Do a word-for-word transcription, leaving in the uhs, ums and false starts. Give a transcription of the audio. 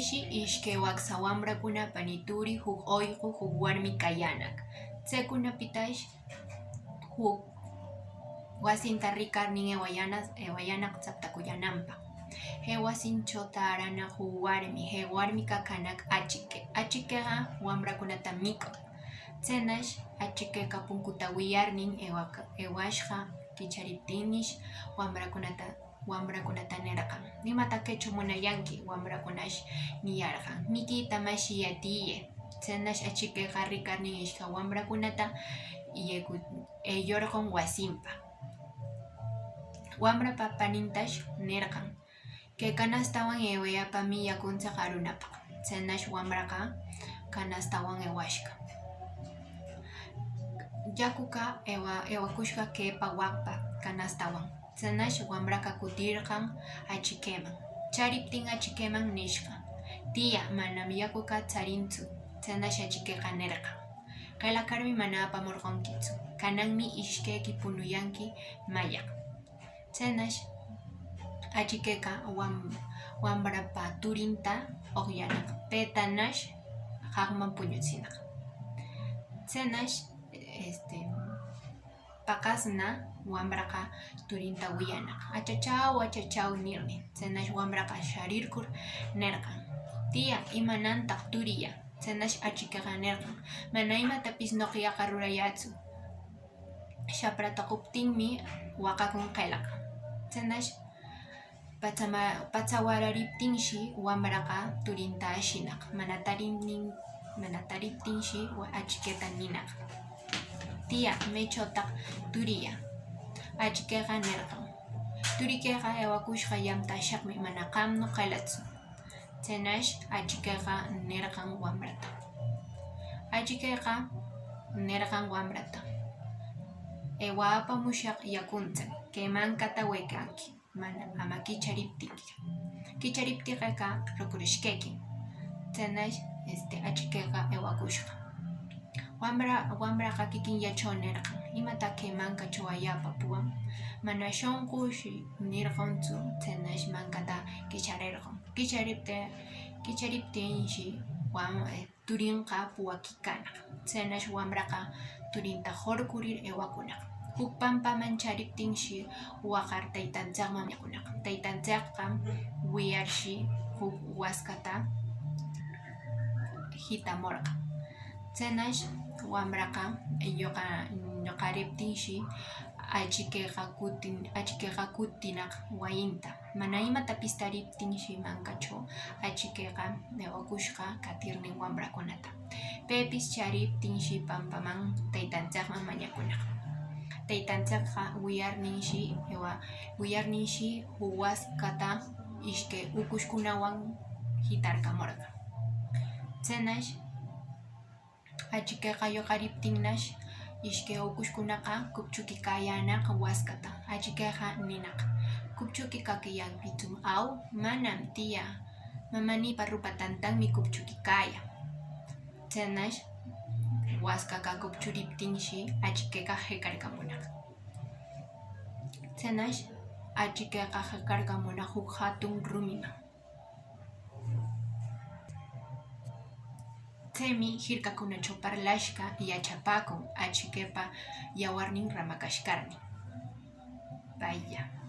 Ishi ishkay waksa wamrakuna, pani turi, huk ollqu, huk warmi kayänak. Chaykunapitash huk wasinta rikarnin aywayana-, aywayänak saptakullananpaq. Chay wasintraw taaranaq huk warmi, chay warmiqa kanak achike. Achikeqa wamrakunata mikun. Chaynash achikeqa punkuta wiyarnin aywaka-, aywashqa kichariptinnish wamrakunata wamrakunata nirqan: "¿Imataq kaytraw munayanki?" Wamrakunash niyarqan: "Mikuyta mashiy, tiyay." Chaynash achikeqa rikarnin ishkaq wamrakunata yayku-, ayllurqun wasinpa. Wamrapa panintash nirqan: "Kay canastawan aywayapami yakunchik arunapaq." Chaynash wamraqa canastawan aywashqa. Yakuqa aywa-, aywakushqa kaypa wakpa canastawan. Chaynash wamraqa kutirqan achikeman. Chariptin achikeman nishqa: "Tiya, manam yakuqa charintsu." Chaynash achikeqa nirqan: "Qillqarmi mana apamurqankitsu. Kananmi ishkayki puñuyanki, mayaq." Chaynash achikeqa wam-, wamrapa turinta uqyanaq, paytanash qaqman puñuchinaq. Chaynash, este, paqasna wamraqa turinta wiyanaq: "Achachaw, achachaw", nirnin. Chaynash wamraqa sharirkur nirqan: "Tiya, ¿imanantaq turiya?" Chaynash achikeqa nirqan: "Mana imatapis ñuqaqa rurayätsu. Shaprata quptinmi waqakun qillqa." Chaynash pachama-, pacha warariptinshi wamraqa turinta ashinaq, mana tariptin, mana tariptinshi wa-, achiketa ninaq: "Tiya, ¿maytrawtaq turiya?" Achikeqa nirqan: "Turiykiqa aywakushqa yantashaqmi, mana qamnu qillqatsu." Chaynash achikeqa nirqan wamrata, achikeqa nirqan wamrata: "Aywapamushaq yakunchik, kay mankata waykanki, mana ama kichariptiyki. Kichariptiykiqa rikurishqaykim." Chaynash, este, achikeqa aywakushqa. Wamra, wamraqa kikinllatraw nirqan: "¿Imataq kay mankatraw allaapa puwan? Mana shunquushi nirqantsu." Chaynash mankata kicharirqan. Kicharipti-, kichariptinshi wam-, eh, turinqa puwakuykanaq. Chaynash wamraqa turinta hurqurir aywakunaq. Huk pampaman chariptinshi waqar taytanchikman mañakunaq. Taytanchikqa wiyarshi huk waskata hitamurqan. Chaynash wamraqa ñuqa-, ñuqariptinshi achikeqa kutin-, achikeqa kutinaq wayinta. Mana imatapis tariptinshi mankatraw achikeqa aywakushqa katirnin wamrakunata. Paypis chariptinshi pampaman taytanchikman mañakunaq. Taytanchikqa wiyarninshi aywa-, wiyarninshi huk waskata ishkay ukushkunawan hitarkamurqa. Chaynash achikeqa aywariptinnash ishkay ukushkunaqa kupchukuykaayaq waskata. Achikeqa ninaq: "¿Kupchukuykaykaayankichum?" "Aw, manam, tiya. Mamaniypa rupa tantanmi kupchukuykaayan." Chaynash waskaqa kupchuriptinshi achikeqa hikarkamunaq. Chaynash achikeqa hikarkamunaq huk hatun rumiman. Chaymi hirkakunatraw parlashqa yatrapaakun achikepa yawarnin ramakashqarnin. Paylla.